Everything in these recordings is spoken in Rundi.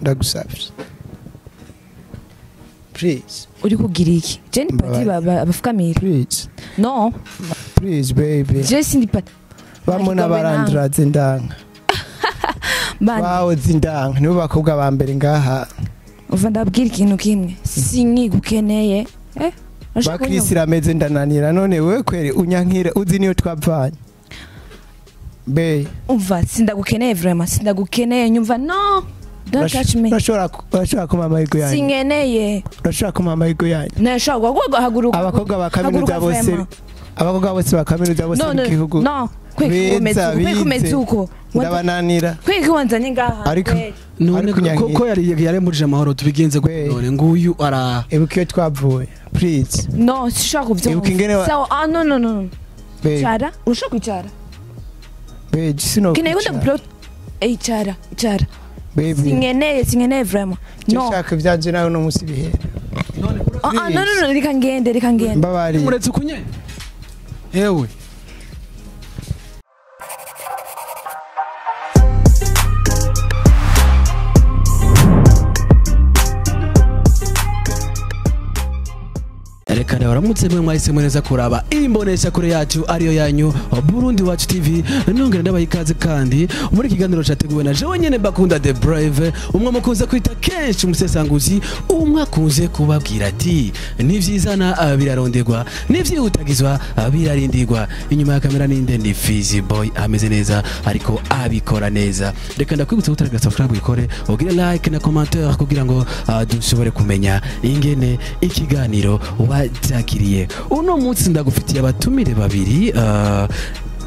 Ndagusavye. Please. Uri kugira iki? Je ni pati bafukamira. Please. No. Please baby. Je sindi pati. Bamwe n'abarandraze ndanga. Bawo zindanga nibo bakobwa ba mbere ngaha. Uva ndabwira ikintu kimwe. Sinkigukeneye. Eh? Bakrisira ameze ndananira none wewe kweri unyankira uzi niyo twavanye. Be. Umva sindagukeneye vraiment sindagukeneye nyumva no. Don't touch me. Urashobora kumpa amahirwe yanyu. Sinkeneye. Urashobora kumpa amahirwe yanyu. Nashobora guhaguruka. Abakobwa ba kaminuza bose. Abakobwa bose ba kaminuza bose mu gihugu. No. Kwikomeza uko. Ndabananira. Kwikiwanzanye ngaha. Ariko none koko yari yaremurije amahoro tubigenze gute none nguyu ara ibuka iyo twavuye. Please. No, sishaka kuvyumva. So ah no no no. Icara, urashobora kwicara. Babe, sino. Kineye kunda plot. Icara, icara. Baby. Sinkeneye vraiment. No. Shaka ivyanje nawe no musi bihera. Ah no no no reka ngende reka ngende. Mbabari. Muretse kunye. Ewe. Reka baramutse mwe mwahise neza kuraba imbonesha kure yacu ariyo yanyu Burundi Wacu TV. Nongera ndabaha ikaze kandi muri kiganiro cyateguwe na jewe nyene Bakunda The Brave, umwe mukunze kwita kenshi umusesanguzi, umwe akunze kubabwira ati nivyizana biraronderwa, nivyihutagizwa birarindirwa. Inyuma ya kamera ninde ni Fizzy Boy ameze neza ariko abikora neza. Reka ndakwibutsa gutanga subscribe ikore ugire like na commentaire kugira ngo dushobore kumenya ingene ikiganiro wajakiriye. Uno munsi ndagufitiye abatumire babiri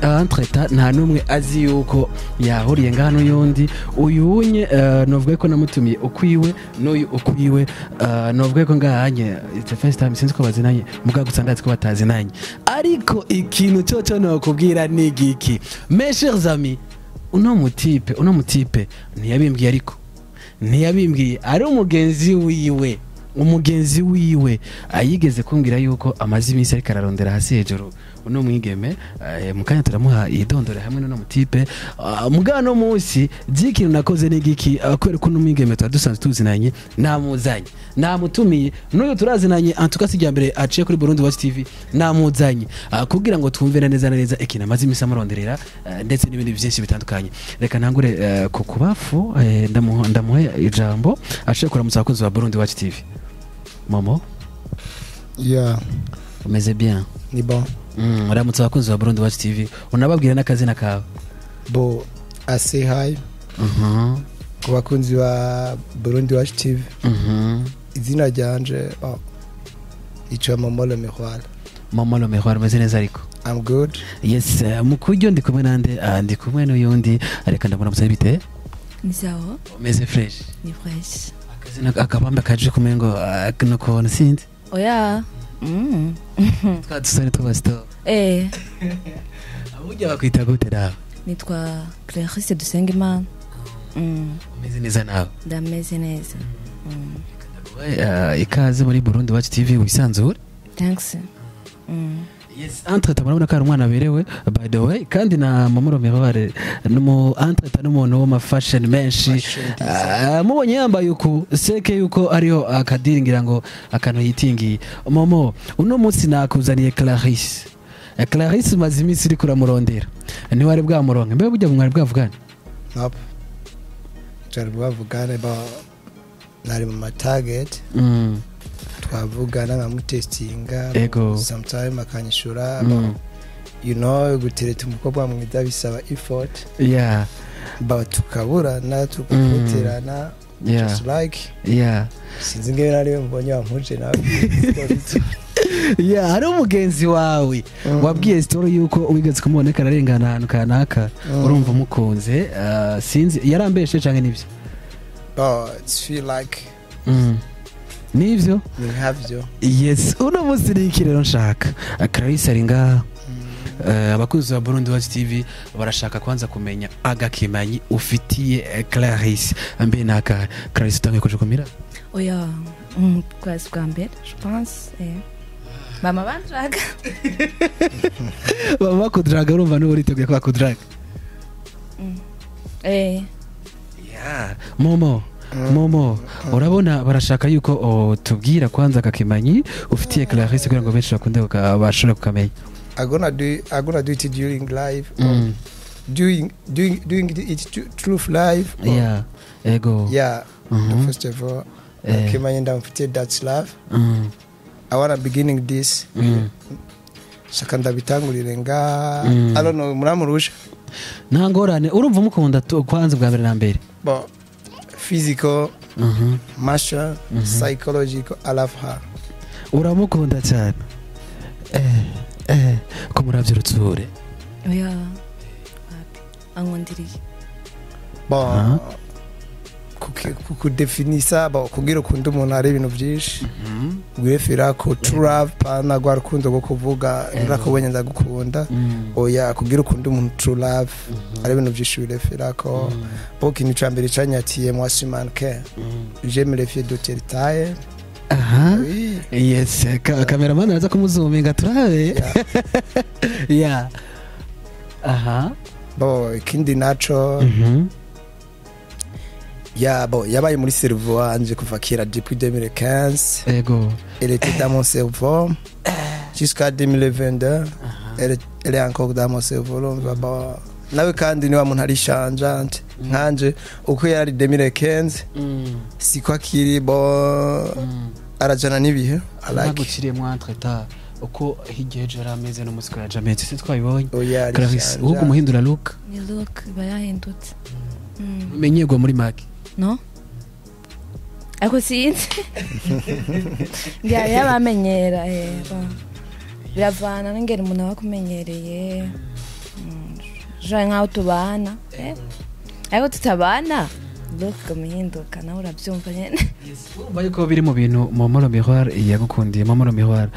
entreta nta numwe azi yuko yahuriye ngano yundi uyunye novuga ko namutumiye ukwiwe n'uyu ukwiwe novuga ko ngahanye it's the first time sinzi ko bazinanye muga gusandatse ko batazinanye ariko ikintu cyo nokubwira ni giki mes chers amis uno mutipe ntiyabimbwiye ariko ntiyabimbwiye ari umugenzi wiwe ayigeze kumbwira yuko amaze iminsi ariko ararondera hasi hejuru uno mwigeme mukanya turamuha idondore hamwe n'uno mutipe mugano munsi by'ikintu nakoze n'igiki kubera ko n'umwigeme twari dusanzwe tuzinanye namuzanye namutumiye n'uyu turazinanye en tout cas sijya mbere aciye kuri Burundi Wacu TV namuzanye kugira ngo twumve neza neza ikintu amaze iminsi amuronderera ndetse n'ibindi byinshi bitandukanye. Reka ntangure ku kubafu ndamuhe ijambo aciye kuramutsa abakunzi ba Burundi Wacu TV. Momo? Yeah. Umeze bien? Ni bon. Uramutse abakunzi ba Burundi Wacu TV unababwira n'akazina kawe. Bo I say hi. Ku bakunzi ba Burundi Wacu TV. Izina ryanje ico Momo Le Miroir. Momo Le Miroir meze neza ariko. I'm good. Yes, mukuryo ndi kumwe nande ndi kumwe n'uyundi areka ndabona musabe bite? Ni sawa. Umeze fresh. Ni fresh. Akazina akabamba kaje kumengo nuko sinzi. Oya. Twadusane twabasito. Eh. Abujya bakwita gute nawe? Nitwa Clarisse Dusengimana. Umeze neza nawe? Ndameze neza. Ikaze muri Burundi Wacu TV wisanzure. Thanks. Yes, entre murabona ko ari umwana aberewe by the way kandi na Momo Le Miroir numu entre n'umuntu wo ma fashion menshi mubonye yambaye uku seke yuko ariho akadiringira ngo akantu yitingiye. Momo uno munsi nakuzaniye Clarisse. Clarisse maze iminsi iri kuramurondera ni wari bwamuronke mbe burya mwari bwavugana? Nope. Twari bwavugane ba nari mu target. Twavugana nkamutestinga sometime akanyishura you know gutereta umukobwa mwiza bisaba effort. Yeah. But tukaburana tukapoterana just like yeah. Sinzi ngene nari mbonye wampuje nawe. Yeah, hari umugenzi wawe wabwiye story yuko wigeze kumuboneka ararengana ahantu kanaka urumva umukunze sinzi yarambeshe canke nivyo? Oh, it feel like nivyo nivyo. Yes, uno munsi ni iki rero nshaka Clarisse ari ngaha abakunzi ba Burundi Wacu TV barashaka kwanza kumenya agakimanyi ufitiye Clarisse mbe naka Clarisse utangiye kujukumira? Oya, kwezi bwa mbere je pense mama bandraga. Mama bakudraga urumva n'ubu uriteguye ko bakudraga? Eh. Yeah, Momo Momo, urabona barashaka yuko tubwira kwanza akakimanyi ufitiye Clarisse kugira ngo benshi bakunde bashobore kukamenya. I gonna do it during live or doing it truth live or, Yeah, ego. Yeah. First of all, akimanye ndamufitiye, that's love. I wanna beginning this. Shaka ndabitangurire nga I don't know, muramurusha. Nta ngorane, urumva umukunda kwanza bwa mbere na mbere. Bon, physical, masha, psychological, I love her. Uramukunda cyane, ko muravye urutsure. Oya, wapi, ankundiriye. Bon, Aha. Kudefinisa, bon, kugira ukunde umuntu hari ibintu byinshi wirefera ko true love, pana rwa rukundo rwo kuvuga ndakubonye ndagukunda. Oya, kugira ukunde umuntu true love ari ibintu byinshi wirefera ko. Bon, ikintu ca mbere canyatiye, moi suis mannequin, j'aime les filles de telle taille. Aha. Oui. Yes, cameraman araza kumuzuminga turabe. Yeah, aha. Bon, ikindi naco, ya, bon, yabaye muri cerveau wanje kuva kera, depuis 2015. Elle était dans mon cerveau jusqu'à 2022. Elle est encore dans mon cerveau. Urumva, bon, nawe kandi niwa muntu ari changeante nkanje uko yari 2015 siko akiri. Bon, arajana n'ibihe. I like. Ntaguciriyemo, entre-temps uko hirya ejo yari ameze n'umunsi ko yaje ameze si twabibonye. Oya, ari Clarisse, changeante. ahubwo umuhindura look. Ni look iba yahindutse. Umenyerwa muri make. No, ariko sinzi, ngira yabamenyera, biravana n'ingeri umuntu aba akumenyereye. Genre nk'aho tubana, ariko tutabana look igamuhinduka, nawe urabyumva nyene. Urumva yuko biri mu bintu Momo Miroir yagukundiye. Momo Miroir,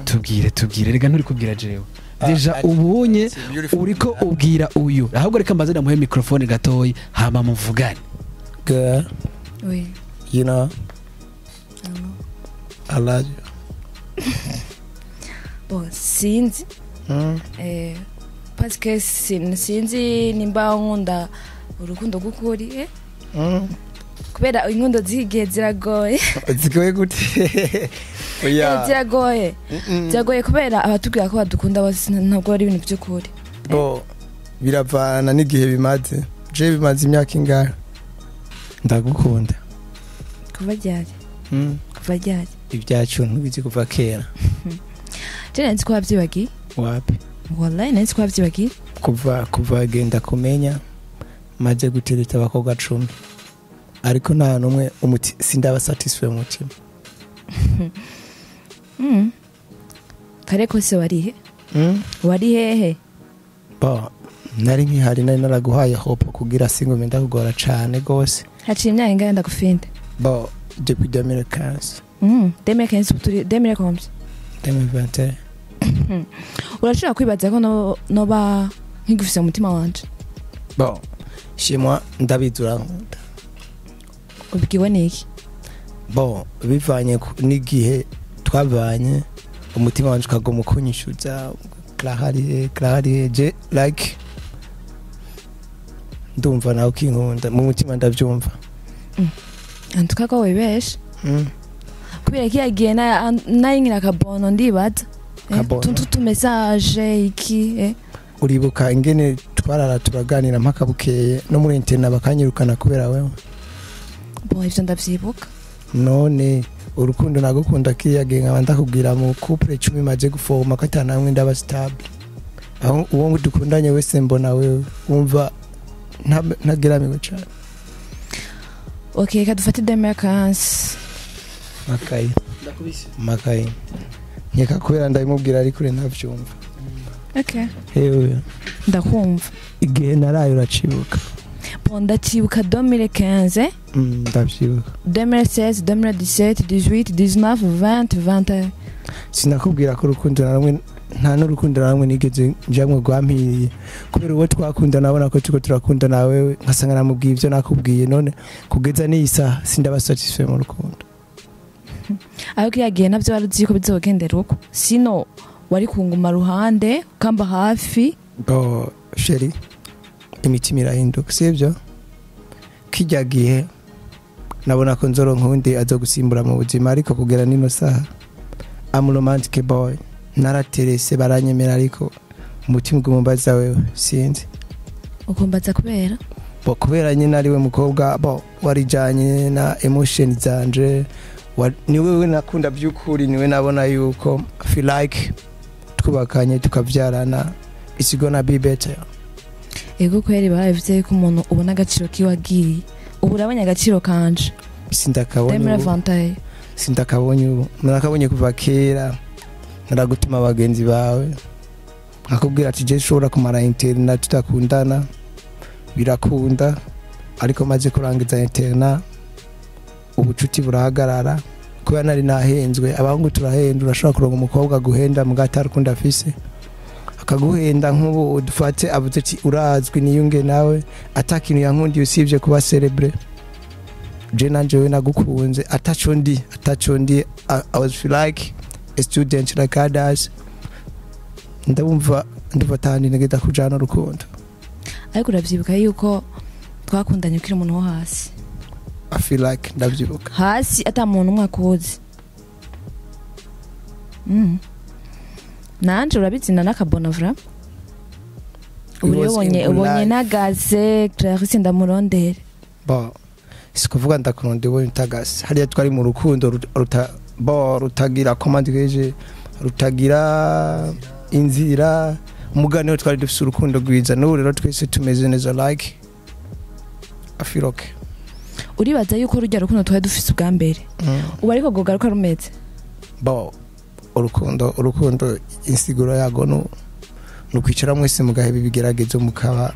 tubwire, rega nturi kubwira jewe déjà. Ubunye It's beautiful. Uriko ubwira uyu, ahubwo reka mbaze ndamuhe microphone gatoyi hama muvugane. Girl, Oui. you know, I know. I love you. Bon, sinzi. Parce que sinzi nimba nkunda urukundo rw'ukuri, kubera inkundo z'igihe ziragoye. Zigoye gute? Oya. Ziragoye. Ziragoye kubera abatubwira ko badukunda bose ntabwo ari ibintu by'ukuri. Bo, biravana n'igihe bimaze. Je bimaze imyaka ingahe ndagukunda. Kuva ryari? Kuva ryari? Ibyacu ntubizi kuva kera. Je nari nzi ko wabyibagiye. Wapi. Wallahi nari nzi ko wabyibagiye. Kuva genda kumenya, maze gutereta abakobwa 10, ariko nta n'umwe umuti sindaba satisfait mu mutima. Kare kose warihe? Wari hehe? Bo, nari nkihari, nari naraguhaye hope kugira singume ndakugora cane gose. Haciye imyaka ingahe ndagufinde? Bo, depuis 2015. 2015, turi 2000 combien? 2021. Urashobora kwibaza ko noba nkigufise mu mutima wanje? Bon, chez moi ndabizi urankunda. Ubwiwe n'iki? Bon, bivanye n'igihe twabanye, umutima wanje ukaguma ukunyishuza Clara, Clara. Je like ndumva nawe ukinkunda mu mutima, ndabyumva. Antuka ko wibeshe. Kubera ko yagiye nayinkira akabono, ndibaza. Kabono. Tuntu tu message iki, Uribuka ingene twarara turaganira mpaka bukeye, no muri internet bakanyirukana kubera wewe? Bon, ivyo ndavyibuka. None urukundo nagukunda kiriya gihe, nkaba ndakubwira mu couple 10 maze gufoma ko ata namwe ndaba stable, aho uwo dukundanye wese mbona wewe, wumva ntageramiwe cane. Ok, reka dufate 2015. Makayi makayi, nkeka kubera ndabimubwira ari kure ntavyumva. Ok. Hewe. Ndakumva. Igihe naraye uracibuka? Bon, ndacibuka 2015. Ndavyibuka. 2016, 2017, 18, 19, 20, 21. Sinakubwira ko urukundo na rumwe, nta n'urukundo na rumwe nigeze njamwe rwampiriye, kubera uwo twakunda nabona ko turiko turakunda wewe, nkasanga namubwiye ivyo nakubwiye. None kugeza n'iyi saha sindaba satisfait mu rukundo. Ariko yagiye navyo wari uzi ko bizogendera uko, sino wari kunguma ruhande ukamba hafi. Bon, chérie, imitima irahinduka, sibyo? Kijya gihe Nabona ko nzoronka uwundi azogusimbura mu buzima, ariko kugera nino saha I'm romantic boy. Naraterese baranyemera, ariko umutima ugumbaza wewe, sinzi. Ukumbaza kubera? Bo kubera nyine ari we mukobwa bo warijanye na emotion zanje, ni wewe nakunda by'ukuri, niwe nabona yuko I feel like twubakanye tukavyarana, it's gonna be better. Ego kweri, barabivuze ko umuntu ubona agaciro kiwe agiye. Ubu urabonye agaciro kanje? Sindakabonye ubu. 2021. Sindakabonye ubu, narakabonye kuva kera. Naragutuma abagenzi bawe nkakubwira ati je ushobora kumara internat tudakundana, birakunda, ariko maze kurangiza internat ubucuti burahagarara kubera nari nahenzwe. Abahungu turahenda, urashobora kuronka umukobwa aguhenda muga atarukunda afise, akaguhenda. Nk'ubu dufate avuze ati urazwi niyunge nawe, atakintu yankundiye usibye kuba célèbre. Je nanje we nagukunze ataco ndi, ataco ndi. I was feel like a student like others. Ndabumva ndumva atahandi nagenda kujana urukundo. Ariko uravyibuka yuko twakundanye ukiri umuntu wo hasi? I feel like ndavyibuka. Hasi ata muntu umwe akuzi. Nanje urabizi nanakabona vra ubu rero ubonye nagaze Clarisse ndamurondere. Bo sikuvuga ndakurondera ubonye utagase, hariya twari mu rukundo ruta bo rutagira commande keje, rutagira inzira umugani, twari dufise urukundo rwiza. N'ubu rero twese tumeze neza, like I feel okay. Uribaza yuko rujya rukundo twari dufise ubwa mbere ubu ariko gogaruka rumeze? Bo urukundo insiguro yago no nukwicara mwese mugaheba ibigeragezo, mukaba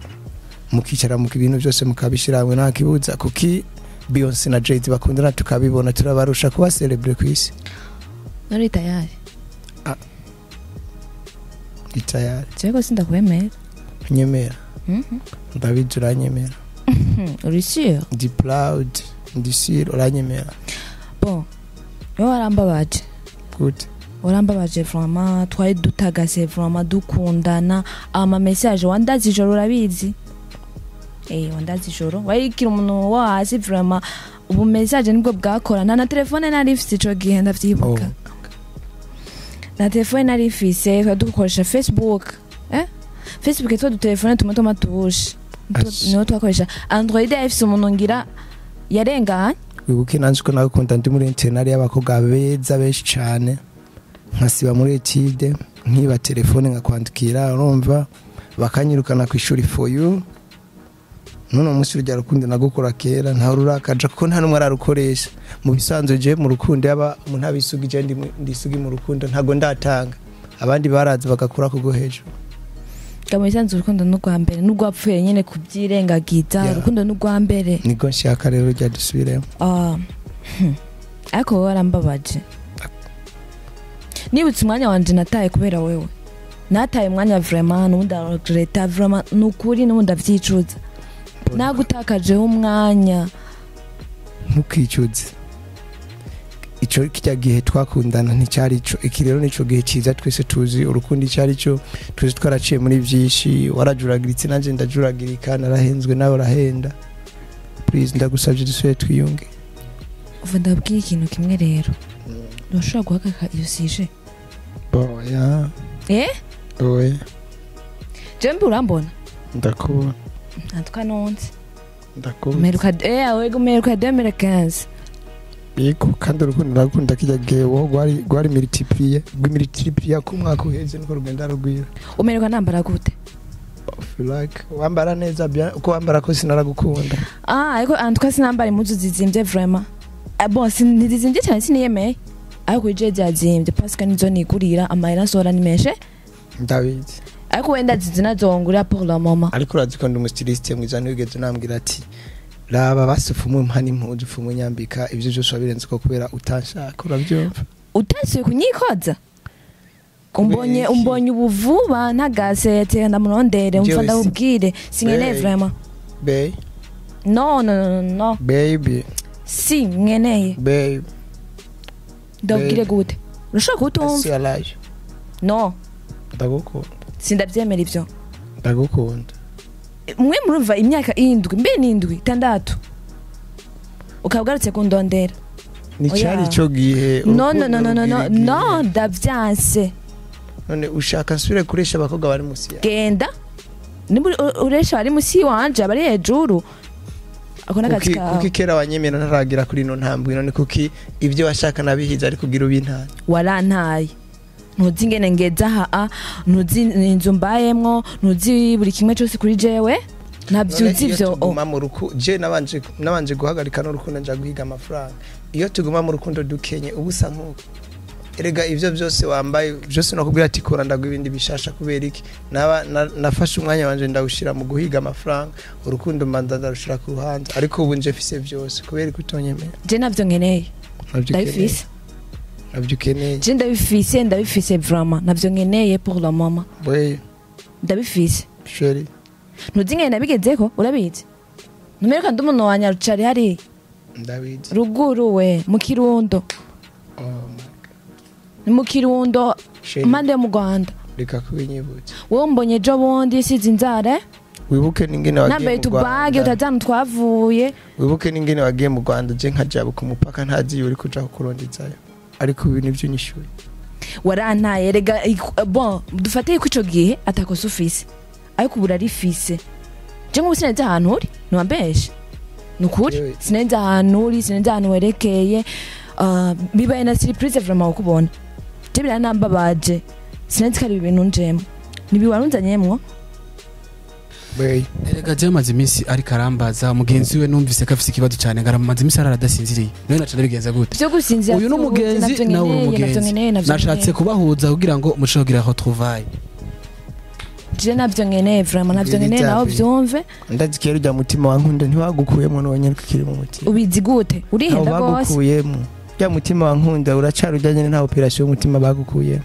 mukicara mu ibintu byose mukabishira hamwe, nta kibuza. Kuki Beyonce na Jay-Z bakundana tukabibona, turabarusha kuba célèbre ku isi? Nari tayari. Itayari. Jewe sindakwemera. Nyemera. Ndabizi uranyemera. Uri sûr? Ndi proud, ndi sûr uranyemera. Bon, wowe warambabaje. Good. Warambabaje vraiment. Twari dutagase vraiment, dukundana, ama message wandazi ijoro, urabizi, wandazi ijoro, warikira umuntu wo hasi vraiment. Ubu message nibwo bwakora, nta na telefone nari mfise ico gihe, ndavyibuka. Na telefone nari mfise, twari dukoresha Facebook, Facebook twa dutelefone tumwe tw'amatushe niho twakoresha. Android yafise umuntu ngira yarenganye. Wibuke nanje ko nagukunda ndi muri internat y'abakobwa beza benshi cane, nkasiba muri étude, nkiba telefone nkakwandikira, urumva bakanyirukana ku ishuri for you. None umunsi urya rukundo nagukora kera ntawe rurakaja, kuko nta n'umwe ararukoresha. Mu bisanzwe je mu rukundo yaba umuntu abisugi, je ndisugi mu rukundo, ntago ndatanga, abandi baraza bagakura kugo hejuru. Mu bisanzwe urukundo n'urwa mbere n'urwapfuye nyine kubyirengagiza. Urukundo n'urwa mbere. Niko nshaka rero rya dusubiremo. Ah, ariko wowe warambabaje. Nibutse umwanya wanje nataye kubera wewe, nataye umwanya vraiment, n'ubundi ndaregretta vraiment, ni ukuri, n'ubundi ndavyicuza, nagutakajeho umwanya. Ntukicuze, ico kijya gihe twakundana nticyari ico. Iki rero nico gihe cyiza, twese tuzi urukundo icyo ari cyo, twese twaraciye muri byinshi. Warajuragiritse nanjye ndajuragirika, narahenzwe nawe urahenda. Please, ndagusabye dusubire twiyunge. Uva ndabwiye ikintu kimwe rero, ntushobora guhagarika iyo sujet. Oya. Eh? Oya. Jewe mbi urambona? Ndakubona. Natwa nonse. Ndakubona. Mperuka wego, mperuka 2015. Yego, kandi urukundo ndagukunda kijya gihe wowe rwari multiplier, rw'multiplier ku mwaka uheze niko rugenda rugwira. Umeruka nambara gute? I feel like wambara neza bien, uko wambara ko sinaragukunda. Ah, ariko en tout cas sinambara impuzu zizimvye vraiment. Ah, bon, ntizizimvye cyane, siniyemeye, ariko ije zazimvye parce que nizo nigurira, amahera nsohora ni menshi. Ndabizi. Ariko wenda zizi nazongurira pour le moment. Ariko urazi ko ndi umustyliste mwiza, ntiwigeze unambwira ati raba basi upfume umpa n'impuzu, upfume unyambika. Ibyo byose wabirenze ko kubera utanshaka, urabyumva? Utasuye kunyikoza umbonye. Kubera iki? Umbonye ubuvuba ntagase ndamurondere umva. Jewe Ndabubwire sinkeneye. Babe. Vraiment. Babe. No, no, no, no, no. Baby. Si nkeneye. Babe. Ndabwire Babe. gute, urashobora kutumva. I see alive. No. Ndagukunda. Sindabyemera ibyo. Ndagukunda. Mwe murumva imyaka 7 mbe n'indwi 6. Ukabwarutse kundondera. Ni cyari ico gihe. No no no no no no no, ndavyanse. None ushaka nsubire kuresha abakobwa bari musi yawe? Genda. Nimba uresha bari musi wanje bari hejuru. Ako nakazi kawe. Kuki kera wanyemera ntaragira kuri no ntambwe, none kuki ibyo washaka nabihiza ari kugira ubintana? Warantaye. Ntuzi ingene ngeza aha, ntuzi inzu mbayemwo, ntuzi buri kimwe cyose kuri jewe. Ntavyuzi ivyo. Tuguma mu rukundo, je nabanje guhagarika n'urukundo nja guhiga amafaranga. Iyo tuguma mu rukundo dukenye ubusa nkuko. Erega ivyo byose wambaye byose nakubwira ati kora ndagwa ibindi bishasha kubera iki? Naba nafashe umwanya wanje ndawushira mu guhiga amafaranga, urukundo mbanza ndarushira ku ruhande, ariko ubu nje mfise byose kubera ko utonyemera. Je navyo nkeneye. Ndabifise. Navyo ukeneye. Je ndabifise vraiment, navyo nkeneye pour le moment. Oui. Ndabifise. Chérie. Ntuzi ngene nabigezeko urabizi. Numereka ndi umuntu wa Nyarucari hari. Ndabizi. Ruguru we mu Kirundo. Oh my God. Ni mu Kirundo impande yo mu Rwanda. Reka kubinyibutsa. Wowe mbonye ejo bundi size inzara. Wibuke n'ingene wagiye mu Rwanda. Nambaye tubage utazana twavuye. Wibuke n'ingene wagiye mu Rwanda je nkajabuka umupaka ntazi uri kuja kukurondezayo. Ariko ibi nivyo nyishuye. Warantaye rega bon dufate ko ico gihe atakosa ufise. Ariko ubu urarifise. Je nk'ubu sinenze ahantu uri, ntiwambeshe. Ni ukuri sinenze ahantu uri, sinenze ahantu werekeye. Bibaye na surprise vraiment kukubona. Je biranambabaje. Sinenze ko ari ibintu njemo. Nibiwarunzanyemwo. Erega je amaze iminsi ariko arambaza mugenzi we, numvise ko afise ikibazo cyane, ngaramaze iminsi aradasinziriye. None naca ndabigenza gute? Byo gusinzira. Uyu n'umugenzi nawe uri umugenzi. Nashatse kubahuza kugira ngo mushobore kugira retrouvaille. Je navyo nkeneye vraiment, navyo nkeneye nawe vyumve. Ndazi kera ujya mutima wankunda ntiwagukuyemo none kiri mu mutima. Ubizi gute? Urihenda gose. Bagukuyemo. Ujya mutima wankunda uracara ujya nyene nta operation y'umutima bagukuyemo.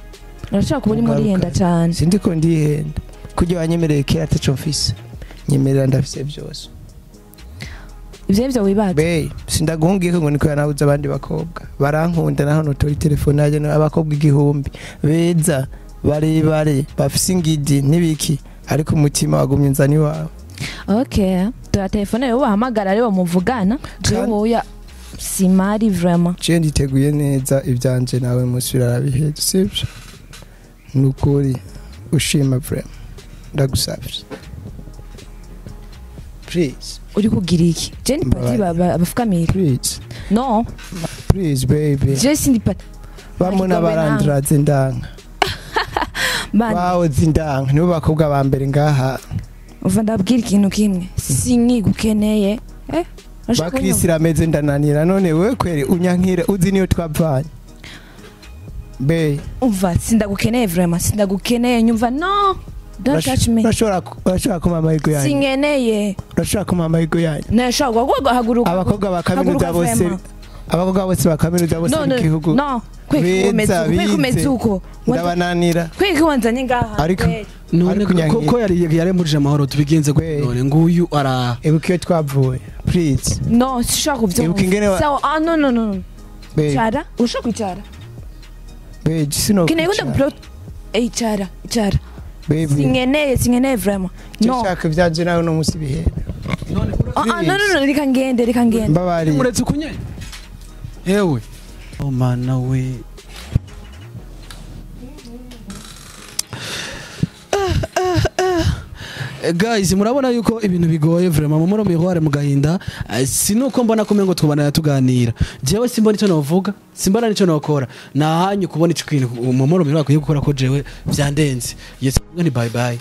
Urashaka kuba uri murihenda cyane. Sindiko ndihenda. Kujya wanyemereye kera ataco mfise. Nyemerera ndafise byose. Ivyo nivyo wibaza. Be, sindaguhungiye ngo niko yanabuze abandi bakobwa. Barankunda naho notori telefone yaje abakobwa 1000 beza barebare bafise ingidi nibiki, ariko umutima wagumye nzani wawe. Okay, tora telefone yo bahamagara rero muvugana. Je woya simari vraiment. Je nditeguye neza ivyanje nawe musubira arabiheze, sivyo? Nukuri ushima vraiment. Ndagusavye. Please. Uri kugira iki? Je ndi pati bafukamira. Please. No. Please baby. Je sindi pati. Bamwe barandraze ndanga. Bawo zindanga nibo bakobwa ba mbere ngaha. Uva ndabwira ikintu kimwe. Sinkigukeneye. Bakrisira ameze ndananira none wewe kweri unyankira uzi niyo twavanye. Be. Uva sindagukeneye vraiment, sindagukeneye nyumva no. Don't touch me. Urashobora kumpa amahirwe yanyu. Sinkeneye. Urashobora kumpa amahirwe yanyu. Nashobora guhaguruka. Abakobwa ba kaminuza bose. Abakobwa bose ba kaminuza bose mu gihugu. No, kwikomeza uko. Ndabananira. Kwiki wanzanye ngaha. Ariko none ko yari yaremurije amahoro tubigenze gute none nguyu ara. Ibuka iyo twavuye. Please. No, sishaka kuvyumva. So, no no no. Icara, ushaka kwicara. Babe, sino. Kineye kuda icara, icara. Baby. Singeneye vraiment. No. Nshaka ivyanje nawe no musi bihe. None no no no reka ngende. Mbabari. Muretse kunye. Ewe. Oh mana we. Guys, murabona yuko ibintu bigoye vraiment mu miroir mu gahinda, sinuko mbona ko mengo twubana tuganira. Jewe simbona ico novuga, simbona nico nokora. Nahanyu kubona ico kintu mu miroir kuye gukora ko jewe vyandenze. Yes, ni bye bye.